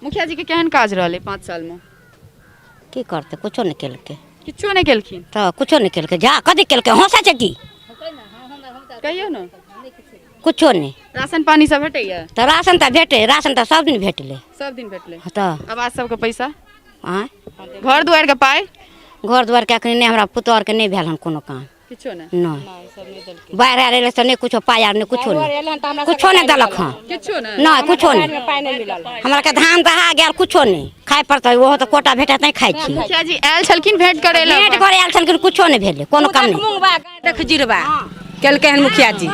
मुखिया जी के केहन काज रहलै 5 साल में? की करतै, कुछो नहि केलकै। किछो नहि केलखिन? तऽ कुछो नहि केलकै। जा कथी केलकै, हँसै छै की? कहियौ ने। कुछो नहि। राशन पानी सब भेटैया? तऽ राशन तऽ भेटै, राशन तऽ सब दिन भेटलै। सब दिन भेटलै। तऽ आवास सबके पैसा? आँय? घर दुआरिके पाइ? घर दुआरिके एखन नहि, हमरा पुतोह आरके नहि भेल हन कोनो काम। किछो नहि? नहि, बाढ़ि आयल रहै तऽ नहि कुछो पाइ आर नहि, कुछो नहि, कुछो नहि देलक हन। किछो नहि? नहि, कुछो नहि। हमरा के धान दहा गेल, कुछो नहि खाय पड़तै। ओहो तऽ कोटा भेटत नहि खाइ छी। मुखिया जी आयल छलखिन भेंट करै लए? भेंट करे आयल छलखिन, कुछो नहि भेलै, कोनो काम नहि। मूंगबा देख जिरबा केलकै हन मुखिया जी,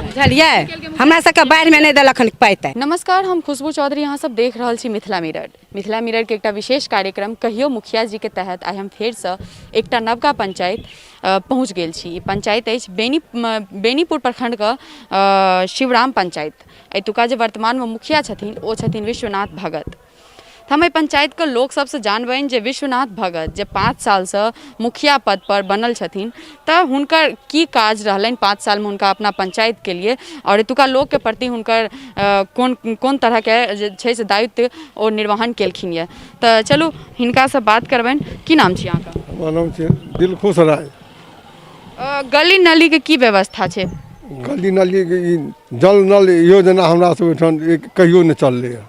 बुझलियै? हमरा सबके बाढ़िमे नहि देलक हन पाइ ताइ। नमस्कार, हम खुशबू चौधरी, अहाँ सब देख रहल छी मिथिला मिरर। मिथिला मिररके एकटा विशेष कार्यक्रम कहियो मुखिया जीके तहत आइ हम फेरसँ एकटा नवका पंचायत पहुँच गेल छी। ई पंचायत अछि बेनीपुर प्रखंडके शिवराम पंचायत। एतुका जे वर्तमानमे मुखिया छथिन ओ छथिन विश्वनाथ भगत। तऽ हम एहि पंचायतके लोक सबसँ जानबनि जे विश्वनाथ भगत जे 5 सालसँ मुखिया पदपर बनल छथिन तऽ हुनकर की काज रहलनि 5 सालमे हुनका अपना पंचायतके लिए, आओर एतुका लोकके प्रति हुनकर कोन कोन तरहके जे छै से दायित्व ओ निर्वहन केलखिन यऽ। तऽ चलू हिनकासँ बात करबनि। की नाम छी अहाँके? हमर नाम छै दिलखुश राय। गली नलीके की व्यवस्था छै? गली नलीके ई जल नल योजना हमरा सब ओहिठाम कहियो नहि चललै हँ।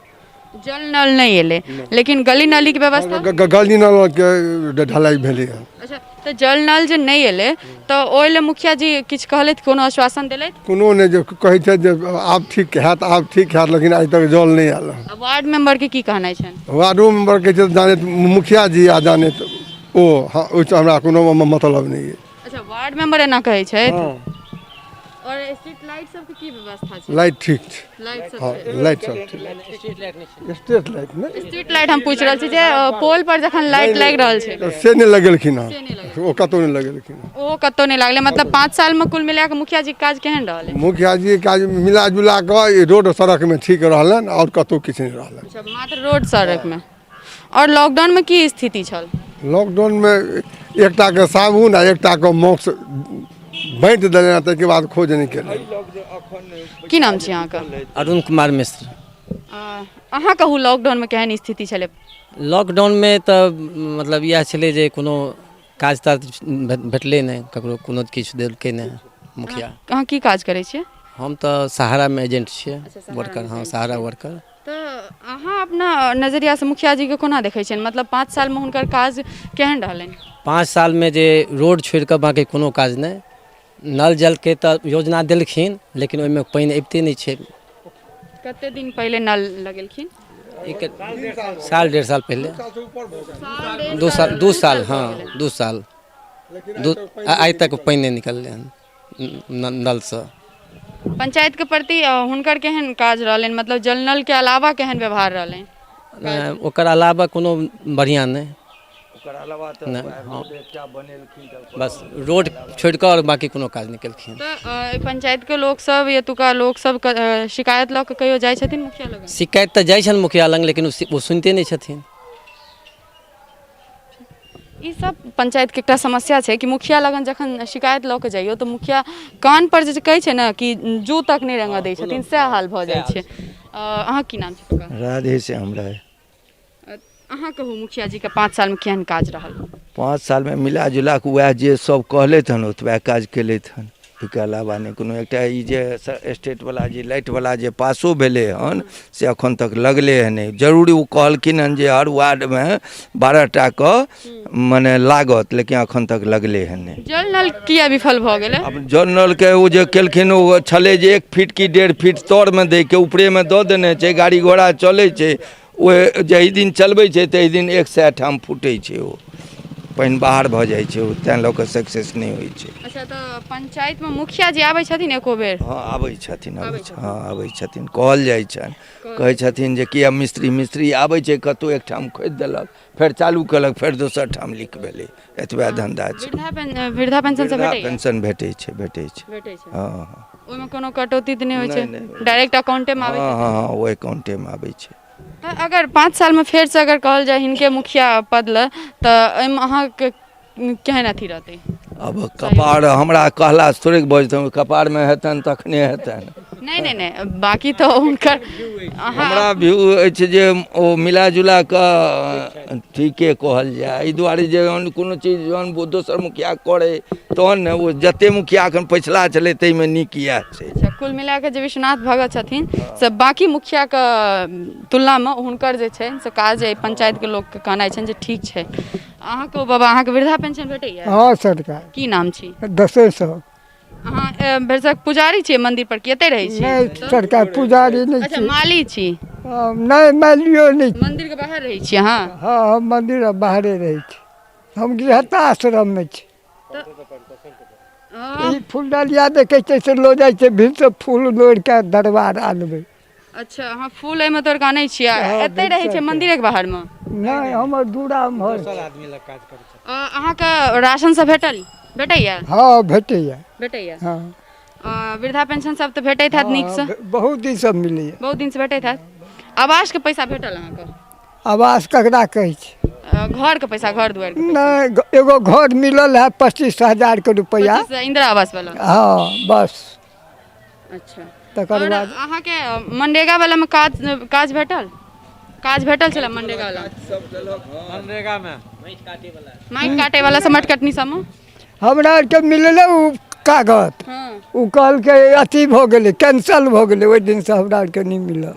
जल नल नहि एलै, लेकिन गली नलीके व्यवस्था? गली नलके ढलाई भेलै हँ। अच्छा, तऽ जल नल जे नहि एलै तऽ ओहि लए मुखिया जी किछु कहलथि, कोनो आश्वासन देलथि? कोनो नहि, जे कहै छथि जे आब ठीक हैत, आब ठीक हैत, लेकिन आइ तक जल नहि आयल हँ। वार्ड मेंबरके की कहनाइ छनि? वार्डो मेंबर कहै छथि जाने मुखिया जी आ जाने ओ, हँ, ओहिसँ हमरा कोनो मतलब नहि अइ। अच्छा, वार्ड मेंबर एना कहै छथि। और स्ट्रीट लाइट सबके की व्यवस्था छै? लाइट ठीक छै। लाइट सब हँ छै? लाइट सब ठीक। स्ट्रीट लाइट नहि, स्ट्रीट लाइट हम पूछि रहल छी जे पोल पर जखन लाइट लागि रहल छै। से नहि लगेलखिन हँ। से नहि लगेलखिन। ओ कतहु नहि लगेलखिन हँ। ओ कतहु नहि लागलै। मतलब 5 सालमे कुल मिला कऽ मुखिया जी के काज केहन रहल? मुखिया जी काज मिला जुला कऽ ई रोड सड़कमे ठीक रहलनि, आओर कतहु किछु नहि रहलनि। अच्छा, मात्र रोड सड़कमे। आओर लॉकडाउनमे की स्थिति छल? लॉकडाउनमे एकटाके साबुन आ एकटाके मास्क बाँटि देलनि आ ताहिके बाद खोज नहि केलनि। की नाम छी अहाँके? अरुण कुमार मिश्र। अहाँ कहू, लॉकडाउनमे केहन स्थिति छलै? लॉकडाउनमे तऽ मतलब इएह छलै जे कोनो काज ताज भेटलै नहि ककरो, कोनो किछु देलकै नहि मुखिया। अहाँ की काज करै छियै? हम तऽ सहारामे एजेंट छियै, वर्कर। हँ, सहारा वर्कर। तऽ अहाँ अपना नजरियासँ मुखिया जीके कोना देखै छियनि? मतलब 5 सालमे हुनकर काज केहन रहलनि? 5 सालमे जे रोड छोड़ि कऽ बाँकी कोनो काज नहि। नल जलके तऽ योजना देलखिन, लेकिन ओहिमे पानि अबिते नहि छै। कते दिन पहिले नल लगेलखिन? एक साल 1.5 साल पहिले, 2 साल, 2 साल, हँ 2 साल, दू आइ तक पानि नहि निकललै हन नलसँ। पंचायतके प्रति हुनकर केहन काज रहलनि? मतलब जल नलके अलावा केहन व्यवहार रहलनि? ओकर अलावा कोनो बढ़िआँ नहि। ओकर अलावा तऽ नहि, वएह हँ। रोड एकटा बनेलखिन तऽ बस रोड छोड़ि कऽ आओर बाँकी कोनो काज नहि केलखिन। तऽ एहि पंचायतके लोकसभ, एतुका लोकसभ शिकायत लऽ कऽ कहियो जाइ छथिन मुखिया लग? शिकायत तऽ जाइ छनि मुखिया लग, लेकिन ओ सुनिते नहि छथिन। ई सब पंचायतके एकटा समस्या छै कि मुखिया लगन जखन शिकायत लऽ कऽ जइयौ तऽ मुखिया कान पर जे कहै छै ने कि जू तक नहि रंगऽ दै छथिन, सएह हाल भऽ जाइ छै। अहाँ की नाम छै कका? राधे श्याम राय। अहाँ कहू, मुखिया जीके 5 सालमे केहन काज रहल? 5 सालमे मिला जुला कऽ उएह जे सब कहलथि हन ओतबे काज केलथि हन, ओहिके अलावा नहि कोनो। एकटा ई जे स्टेटवला जे लाइटवला जे पासो भेलै हन से एखन तक लगलै हन नहि। जरूर ओ कहलखिन हन जे हर वार्डमे 12 टा कऽ मने लागत, लेकिन एखन तक लगलै हन नहि। जल नल किया विफल भऽ गेलै? आब जल नलके ओ जे केलखिन ओ छलै जे 1 फीट कि 1.5 फीट तरमे दैके, ऊपरेमे दऽ देने छै, गाड़ी घोड़ा चलै छै, ओ जाहि दिन चलबै छै ताहि दिन 100 ठाम फूटै छै, ओ पानि बाहर भऽ जाइ छै, ओ तैँ लऽ कऽ सक्सेस नहि होइ छै। अच्छा, तऽ पंचायतमे मुखिया जी आबै छथिन एको बेर? हँ, आबै छथिन, आबै छथिन, हँ आबै छथिन। कहल जाइ छनि, कहै छथिन जे किया मिस्त्री मिस्त्री आबै छै, कतहु एकठाम खोदि देलक, फेर चालू केलक, फेर दोसर ठाम लीक भेलै, एतबे धन्धा छै। वृद्धा पेंशन सब वृद्धा भेटैया? पेंशन भेटै छै, भेटै छै। भेटै छै। हँ हँ। ओहिमे कोनो कटौती तऽ नहि होइ छै? नहि, नहि। डायरेक्ट अकाउंटे मे आबै हँ छै? हँ हँ, ओ अकाउंटेमे आबै छै। तऽ अगर 5 सालमे फेरसँ अगर कहल जाय हिनके मुखिया पद लए तऽ एहिमे अहाँके केहन अथी रहतै? अब कपार हमरा कहलासँ थोड़ेक भऽ जेतनि, कपारमे हेतनि तखने हेतनि। नहि नहि नहि, बाकी तऽ हुनकर अहाँ हमरा व्यू अछि जे ओ मिला जुला कऽ ठीके कहल जाय। एहि दुआरे जे जहन कोनो चीज जहन ओ दोसर मुखिया करै तहन ने, ओ जते मुखिया एखन पछिला छलै ताहिमे नीक इएह छै। अच्छा, कुल मिला कऽ जे विश्वनाथ भगत छथिन से बाँकी मुखियाके तुलनामे हुनकर जे छै से काज एहि पंचायतके लोकके कहनाइ छनि जे ठीक छै। अहाँके बाबा, अहाँके वृद्धा पेंशन भेटैया? हँ सरकार। की नाम छी? दसे सौ। अहाँ भरिसक पुजारी छियै मंदिर पर कि एतै रहै छी? नहि सरकार, पुजारी नहि। अच्छा छी। माली छी? नहि, मालियो नहि। मंदिर के बाहर रहै छी अहाँ? हँ, हम मंदिर बाहरे रहै छी, हम गृहस्थ आश्रममे छी। ई फूल डलिया देखै छै से लऽ जाइ छै भीड़ से फूल लोढ़ि कऽ दरबार आनबै। अच्छा, अहाँ फूल एहिमे तोड़ि कऽ आनै छियै? हँ, एतै रहै छियै मंदिरेके बाहरमे? नहि, हमर दूरा उम्हर छै। अहाँके राशन सब भेटल, भेटैया? हँ, भेटैया। भेटैया? हँ। वृद्धा पेंशन सब तऽ भेटैत हैत नीकसँ? बहुत दिनसँ मिलैया। बहुत दिनसँ भेटैत हैत। आवासके पैसा भेटल अहाँके? आवास ककरा कहै छै? घरके पैसा, घर दुआरिके? नहि, एगो घर मिलल है 25,000 के रुपैआ। 25 इंदिरा आवास वाला? हँ, बस। अच्छा। तकर आओर बाद अहाँके मनरेगा वालामे काज, काज भेटल? काज भेटल छलै मनरेगा वाला? मनरेगामे माटि काटे वाला सब, मटकटनी सबमे? हमरा आरके मिललै ओ कागज। ओ कहलकै अथी भऽ गेलै, कैंसल भऽ गेलै। ओहि दिनसँ हमरा आरके नहि मिलल।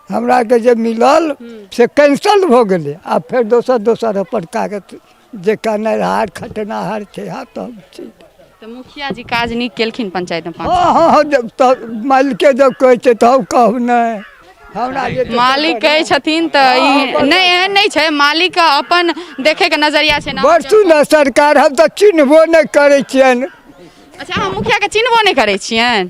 हमरा आरके जे मिलल से कैंसल भऽ गेलै। आ फेर दोसर दोसर अपन कागज जे कहनाहार खटनाहार छै। हँ, तब छी। तऽ मुखिया जी काज नीक केलखिन पंचायतमे 5? हँ हँ, जब तऽ मालिके जब कहै छै तऽ हम कहब नहि हमरा जे मालिक कहै छथिन तऽ ई नहि, एहन नहि छै, मालिक के अपन देखैके नजरिया छै ने। बड़ सुन्दर सरकार, हम तऽ चिन्हबो नहि करै छियनि। अच्छा, अहाँ मुखिया के चिन्हबो नहि करै छियनि?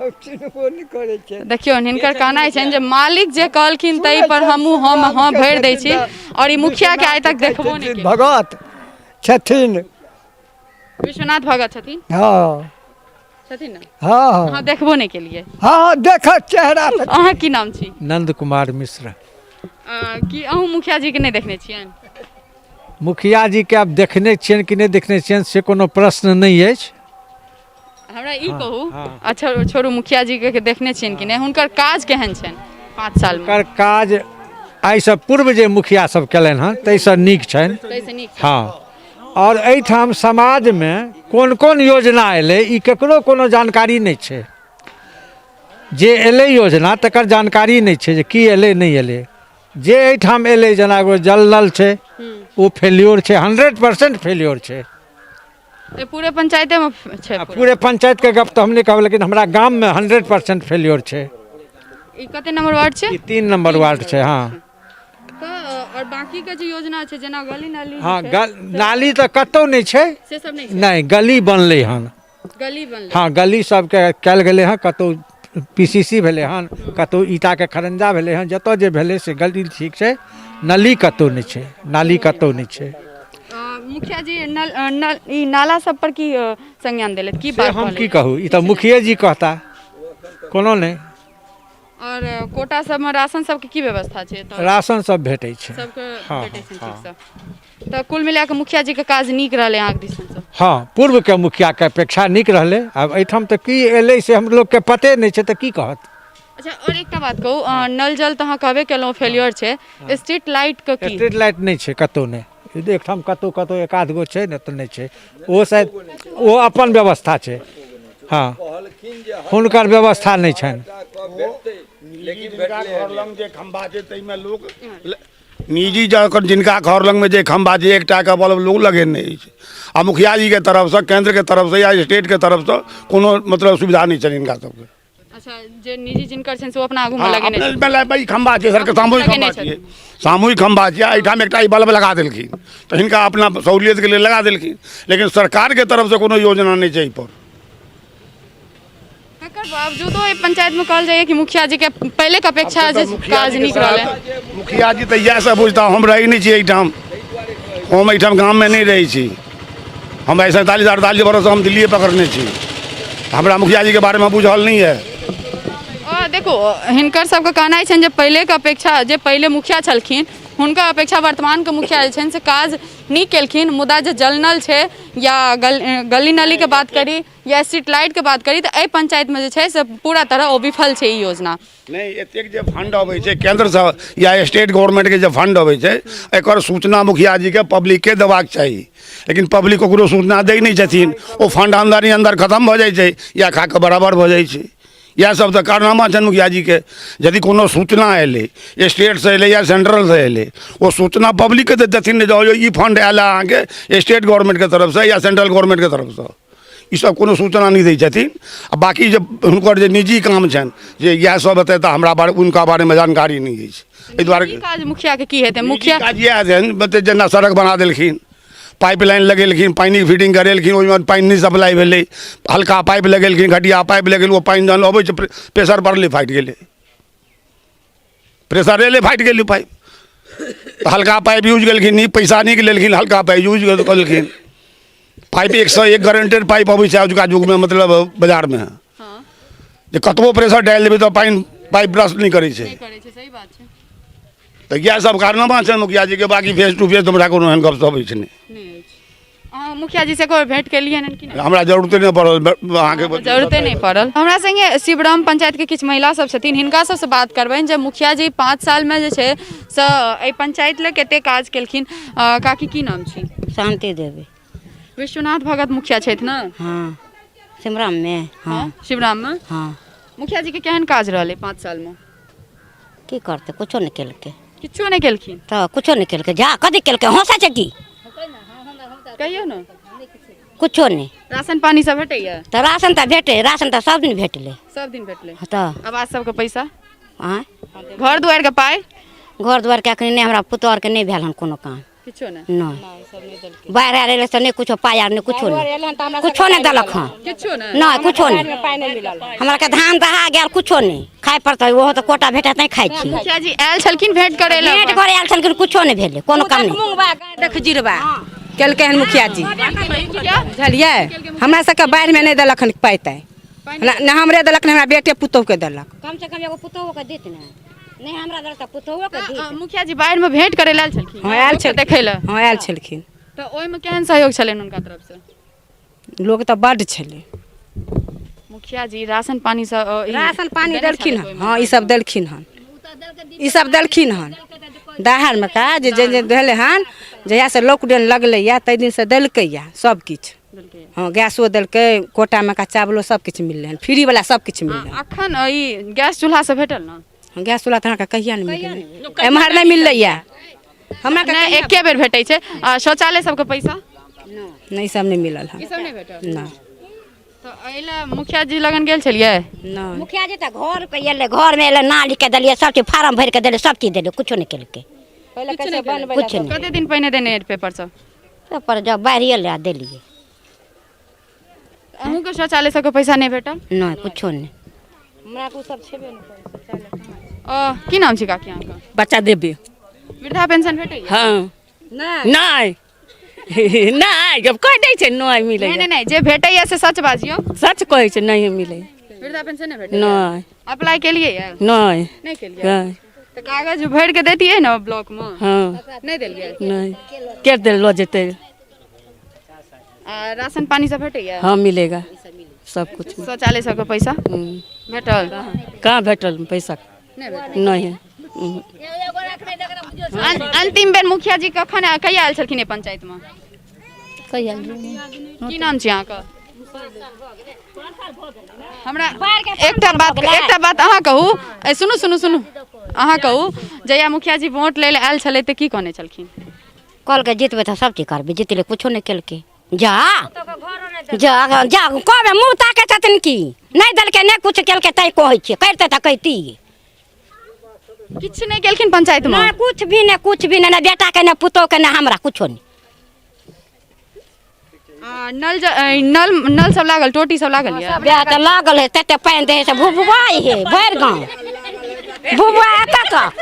हम चिन्हबो नहि करै छियनि। देखियौ, हिनकर कहनाइ छनि जे मालिक जे कहलखिन ताहि पर हमहूँ हम हँ भरि दै छी आओर ई मुखिया के आइ तक देखबो नहि केलियै। भगत छथिन। विश्वनाथ भगत छथिन? हँ। छथिन ने? हँ हँ। अहाँ देखबो नहि केलियै? हँ, देखत चेहरा तऽ। अहाँ की नाम छी? नंद कुमार मिश्र। की अहूँ मुखिया जी के नहि देखने छियनि? मुखिया जीके आब देखने छियनि कि नहि देखने छियनि से कोनो प्रश्न नहि अछि। हमरा ई कहू, अच्छा छोड़ू मुखिया जी के देखने छियनि कि नहि, हुनकर काज केहन छनि 5 सालमे? हुनकर काज एहिसँ पूर्व जे मुखिया सब केलनि हँ ताहिसँ नीक छनि। ताहिसँ नीक? हँ। आओर एहिठाम समाजमे कोन कोन योजना एलै ई ककरो कोनो जानकारी नहि छै। जे एलै योजना तकर जानकारी नहि छै जे की एलै नहि एलै। जे एहिठाम एलै, जेना एगो जल नल छै, ओ फेल्योर छै, 100% फेल्योर छै। तऽ पूरे पंचायतेमे छै? आ पूरे पंचायतके गप तऽ हम नहि कहब, लेकिन हमरा गाममे 100% फेल्योर छै। ई कते नंबर वार्ड छै? ई 3 नंबर वार्ड छै। हँ। तऽ आओर बाँकीके जे योजना छै, जेना गली नाली जे हँ छै, नाली तऽ कतहु नहि छै। से सब नहि छै? नहि, गली बनलै हन। गली बनलै? हँ, गली सबके कयल गेलै हँ। कतहु PCC भेलै हन, कतहु ईटाके खरंजा भेलै हन, जतऽ जे भेलै से गली ठीक छै। नली कतहु नहि छै, नाली कतहु नहि छै। मुखिया जी नल नल ई नाला सब पर की संज्ञान देलथि की से बात हम कहलथि? की कहू, ई तऽ मुखिये जी कहता, कोनो नहि। आओर कोटा सबमे राशन सबके की व्यवस्था छै तऽ? राशन सब भेटै छै सबके? हँ। भेटै छै ठीकसँ? तऽ कुल मिला कऽ मुखिया जीके काज नीक रहलै अहाँके दिससँ? हँ, पूर्वके मुखियाके अपेक्षा नीक रहलै। आब एहिठाम तऽ की एलै से हम लोकके पते नहि छै, तऽ की कहत। अच्छा, आओर एकटा बात कहू, नल जल तऽ अहाँ कहबे केलहुँ फेल्योर छै, स्ट्रीट लाइट के की? स्ट्रीट लाइट नहि छै कतहु नहि। एकठाम कतहु कतहु एक आध गो छै, नहि तऽ नहि छै। ओ शायद ओ अपन व्यवस्था छै। हँ, हुनकर व्यवस्था नहि छनि। जिनका घर लग जे खम्भा छै ताहिमे लोक निजी जखन जिनका घर लगमे जे खम्भा छै, एकटाके बल्ब लोक लगेने अछि आ मुखिया जीके तरफसँ, केन्द्रके तरफसँ या स्टेटके तरफसँ कोनो मतलब सुविधा नहि छनि हिनका सबके। अच्छा, जे निजी जिनकर छनि से ओ अपना आगूमे हँ, लगेने अपने छथिन। पहिले ई खम्भा छै सर, सामूहिक लगेने खम्भा छियै, सामूहिक खम्भा छियै। एहिठाम एकटा ई बल्ब लगा देलखिन तऽ हिनका अपना सहूलियतके लेल लगा देलखिन, लेकिन सरकारके तरफसँ कोनो योजना नहि छै एहिपर। तकर बावजूदो एहि पंचायतमे कहल जाइए कि मुखिया जीके पहिलेके अपेक्षा जे काज नीक रहलै। मुखिया जी तऽ इएह सब बुझता। हम रहै नहि छी एहिठाम, हम एहिठाम गाममे नहि रहै छी। हम आइ 47 48 बरससँ हम दिल्लीए पकड़ने छी, हमरा मुखिया जीके बारेमे बुझल नहि यऽ। देखू, हिनकर सबके कहनाइ छनि जे पहिलेके अपेक्षा, जे पहिले मुखिया छलखिन हुनकर अपेक्षा वर्तमानके मुखिया जे छनि से काज नीक केलखिन, मुदा जे जल नल छै या गली नालीके बात करी या स्ट्रीट लाइटके बात करी तऽ एहि पंचायतमे जे छै से पूरा तरह ओ विफल छै ई योजना। नहि, एतेक जे फंड अबै छै केन्द्रसँ या स्टेट गवर्नमेंटके जे फंड अबै छै, एकर सूचना मुखिया जीके पब्लिकके देबाक चाही, लेकिन पब्लिक ओकरो सूचना दै नहि छथिन। ओ फंड अन्दर ही अन्दर खतम भऽ जाइ छै या खा कऽ बराबर भऽ जाइ छै। इएह सब तऽ कारनामा छनि मुखिया जीके। यदि कोनो सूचना एलै, स्टेटसँ एलै या सेंट्रलसँ एलै, ओ सूचना पब्लिकके तऽ देथिन ने जे ई फंड आयल है अहाँके स्टेट गवर्नमेंटके तरफसँ या सेंट्रल गवर्नमेंटके तरफसँ। ई सब कोनो सूचना नहि दै छथिन। आ बाँकी जे हुनकर जे निजी काम छनि जे इएह सब हेतै, तऽ हमरा बारे हुनका बारेमे जानकारी नहि अछि, एहि दुआरे। निजी काज मुखियाके की हेतै? मुखिया काज इएह छनि, मतलब जेना सड़क बना देलखिन, पाइप लाइन लगेलखिन, पानिके फिटिंग करेलखिन, ओहिमे पानि नहि सप्लाई भेलै। हल्का पाइप लगेलखिन, घटिया पाइप लगेलखिन, ओ पानि जहन अबै छै प्रेशर पड़लै, फाटि गेलै। प्रेशर एलै, फाटि गेलै पाइप। तऽ हल्का पाइप यूज केलखिन, नीक पैसा नीक लेलखिन, हल्का पाइप यूज केलखिन। पाइप 101 गारंटेड पाइप अबै छै अजुका युगमे, मतलब बाजारमे, जे कतबो प्रेशर डालि देबै तऽ पानि पाइप ब्रश नहि करै छै। करै छै, सही बात छै। तऽ इएह सब कारनामा छै मुखिया जीके। बाँकी फेस टू फेस हमरा कोनो एहन गपशप अछि नहि। नहि अछि। अहाँ मुखिया जी से एको बेर भेंट केलियनि हन कि नहि? हमरा जरूरते नहि पड़ल अहाँके। जरूरते नहि पड़ल। हमरा संगे शिवराम पंचायतके किछु महिला सब छथिन, हिनका सबसँ बात करबनि जे मुखिया जी 5 सालमे जे छै से एहि पंचायत लए कते काज केलखिन। काकी, की नाम छी? शांति देवी। विश्वनाथ भगत मुखिया छथि ने? हाँ, सिमराम में। हाँ, शिवराम में। हाँ। मुखिया जी के केहन काज रहलै 5 सालमे? की करतै, कुछो नहि केलकै। किछो नहि केलखिन? तऽ कुछो नहि केलकै। जा कथी केलकै? हँसै छै की? कहियौ ने। कुछो नहि। राशन पानी सब भेटैया? तऽ राशन तऽ भेटै, राशन तऽ सब दिन भेटलै। सब दिन भेटलै। तऽ आवास सबके पैसा? आँय? घर दुआरिके पाइ? घर दुआरिके एखन नहि, हमरा पुतोह आरके नहि भेल हन कोनो काम। किछो नहि? नहि, बाढ़ि आर एलै तऽ नहि कुछो पाइ आर नहि, कुछो नहि, कुछो नहि देलक हन। किछो नहि? नहि, कुछो नहि। हमरा के धान दहा गेल, कुछो नहि खाय पड़तै। ओहो तऽ कोटा भेटत नहि, खाइ छी। मुखिया जी आयल छलखिन भेंट करै लए? भेंट करे आयल छलखिन, कुछो नहि भेलै, कोनो काम नहि। देख जिरबा केलकै हन मुखिया जी, बुझलियै? हमरा सबके बाढ़िमे नहि देलक हन पाइ ताइ, ने हमरे देलक, ने हमरा बेटे पुतोहके देलक। कम से कम एगो पुतोहो के देत ने। नहि हमरा देलक तऽ पुतोहो के देत। मुखिया जी बाढ़िमे भेंट करै लए आयल छलखिन? हँ, आयल छलखिन। देखै लए? हँ, आयल छलखिन। तऽ ओहिमे केहन सहयोग छलनि हुनका तरफसँ? लोक तऽ बड्ड छलै। मुखिया जी राशन पानी सब राशन पानी देलखिन हन? हँ, ई सब देलखिन हन, ई सब देलखिन हन। दाहरमे का जे जे जे भेलै हन, जहियासँ लॉकडाउन लगलैए ताहि दिनसँ देलकैए सब किछु। हँ, गैसो देलकै, कोटामे का चावलो सब किछु मिललै हन, फ्रीवला सब किछु मिललै। अखन ई गैस चूल्हा सब भेटल ने? गैस चूल्हा तऽ अहाँके कहिया नहि मिललै, एम्हर नहि मिललैए हमरा। नहि, एके बेर भेटै छै। आ शौचालय सबके पैसा? नहि, ई सब नहि मिलल हन। ई सब नहि भेटल? नहि। तऽ एहि लए मुखिया जी लगन गेल छलियै? नहि। मुखिया जी तऽ घर पे एलै, घरमे एलै, नाम लिख के देलियै, सब चीज फार्म भरि के देलियै, सब चीज देलियै, कुछो नहि केलकै। कुछो नहि। कते दिन पहिने देने पेपर सब? पेपर जब बाढ़ि एलै आ देलियै। अहूँके शौचालय सबके पैसा नहि भेटल? नहि, कुछो नहि। की नाम छी काकी अहाँके? बच्चा देबे। वृद्धा पेंशन भेटैया? हँ। नहि नहि, जब कहि दै छै नहि मिलै। नहि नहि, जे भेटैया से सच बाजियौ। सच कहै छै, नहि मिलै। वृद्धा पेंशन नहि भेटैया? नहि। अप्लाई केलियै या? नहि। नहि केलियै? नहि। तऽ कागज भरि के दैतियै ने ब्लॉकमे? हँ। नहि देलियै? नहि, के देल लऽ जेतै? आ राशन पानी सब भेटैया? हँ, मिलेगा सब कुछ। शौचालय सबके पैसा भेटल? कहाँ भेटल पैसा? नहि भेटल? नहि। अंतिम बेर मुखिया जी कखन कहिया आयल छलखिन एहि पंचायतमे? कहिया? की नाम छी अहाँके? हमरा एकटा बात, एकटा बात अहाँ कहू। ए, सुनू सुनू सुनू, अहाँ कहू, जहिया मुखिया जी वोट लै लए आयल छलै तऽ की कहने छलखिन? कहलकै जितबै तऽ सब चीज करबै, जितलै, कुछो नहि केलकै। जा जा जा, कहबै मुँह ताकै छथिन की नहि देलकै, नहि कुछ केलकै, तैं कहै छियै। करितै तऽ कहितियै। किछु नहि केलखिन पंचायतमे? नहि, कुछ भी नहि, कुछ भी नहि, नहि बेटाके, नहि पुतोहके, नहि हमरा, कुछो नहि। आ नल नल नल सब लागल, टोटी सब लागल यऽ? बियाह तऽ लागल है, तते पानि दै है से भुभुआइ है भरि गाँव, भुभुआ एतऽ तक,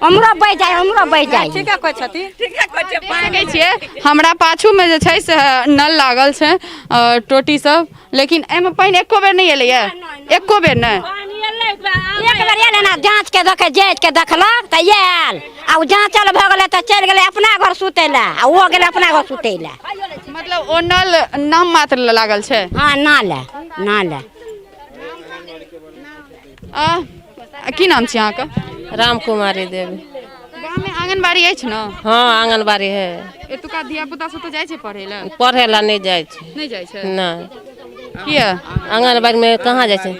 उम्हरो बहि जाइ, उम्हरो बहि जाइ। ठीके कहै छथिन, ठीके कहै छियै। देख सकै छियै, हमरा पाछूमे जे छै से नल लागल छै, टोटी सब, लेकिन एहिमे पानि एको बेर नहि एलैया, एको बेर नहि। एक बेर एलै ने, जाँच के देखे, जाँच के देखलक तऽ आयल, आ ओ जाँचल भऽ गेलै तऽ चलि गेलै अपना घर सुतै लए, आ ओहो गेलै अपना घर सुतै लए। मतलब ओ नल नाम मात्र लए लागल छै? हँ, ना ले ना ले। की नाम छी अहाँके? राम कुमारी देवी। गाममे आंगनबाड़ी अछि ने? हँ, आंगनबाड़ी है। एतुका धिया पुता सब तऽ जाइ छै पढ़ै लए? पढ़े ला नहि जाइ छै। नहि जाइ छै? नहि। किया? आंगनबाड़ीमे कहाँ जाइ छै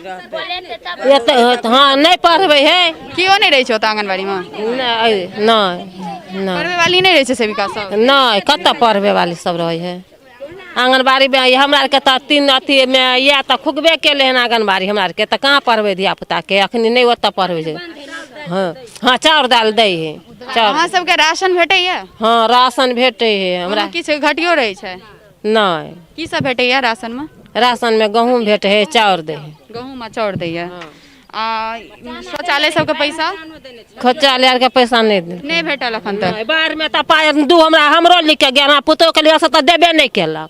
एतऽ? हँ, नहि पढ़बै है। केओ नहि रहै छै ओतऽ आंगनबाड़ीमे? नहि नहि नहि। पढ़बै वाली नहि रहै छै सेविका सब? नहि, कतऽ पढ़बै वाली सब रहै है आंगनबाड़ीमे? हमरा आरके तऽ तीन अथीमे इएह तऽ खुगबे केलै हन आंगनबाड़ी। हमरा आरके तऽ कहाँ पढ़बै धिया पुताके? अखनी नहि ओतऽ पढ़बै छै। हँ हँ, चाउर दालि दै है, चाउर। अहाँ सबके राशन भेटैया? हँ, राशन भेटै है हमरा। किछु घटियो रहै छै? नहि। की सब भेटैया राशनमे? राशनमे गहूँम भेटै है, चाउर दै है। गहूँम आ चाउर दैया। आ शौचालय सबके पैसा? शौचालय आरके पैसा नहि देलकै। नहि भेटल एखन तक? बाढ़िमे तऽ पाइ दू हमरा हमरो लिख के गेल, हमरा पुतोहके लिए, से तऽ देबे नहि केलक।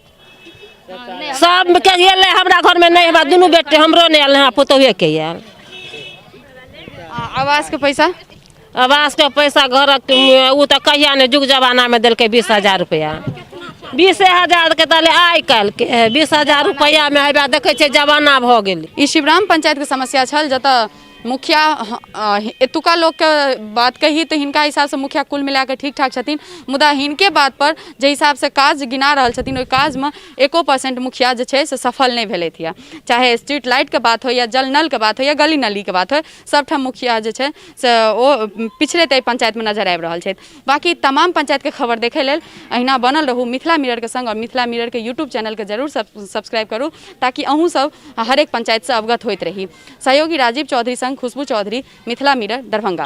सबके गेलै, हमरा घरमे नहि। हमरा दुनू बेटे, हमरो नहि आयल, हमरा पुतोहुएके आयल। आ आवासके पैसा? आवासके पैसा घरक ओ तऽ कहिया नहि जुग जमानामे देलकै 20,000 रुपैआ। 20,000के तऽ आइ काल्हिके 20,000 रुपैआमे हेबे देखै छियै, जमाना भऽ गेलै। ई शिवराम पंचायतके समस्या छल, जतऽ मुखिया एतुका लोकके बात कही तऽ हिनका हिसाबसँ मुखिया कुल मिला कऽ ठीक ठाक छथिन, मुदा हिनके बात पर जाहि हिसाबसँ काज गिना रहल छथिन, ओहि काजमे एको परसेंट मुखिया जे छै से सफल नहि भेलथि यऽ। चाहे स्ट्रीट लाइटके बात होइ या जल नलके बात होइ या गली नलीके बात होइ, सबठाम मुखिया जे छै से ओ पिछड़ैत एहि पंचायतमे नजर आबि रहल छथि। बाँकी तमाम पंचायतके खबर देखै लेल अहिना बनल रहू मिथिला मिररके संग आओर मिथिला मिररके यूट्यूब चैनलके जरूर सब्सक्राइब करू, ताकि अहूँ सब हरेक पंचायतसँ अवगत होइत रही। सहयोगी राजीव चौधरी संग खुशबू चौधरी, मिथिला मिरर, दरभंगा।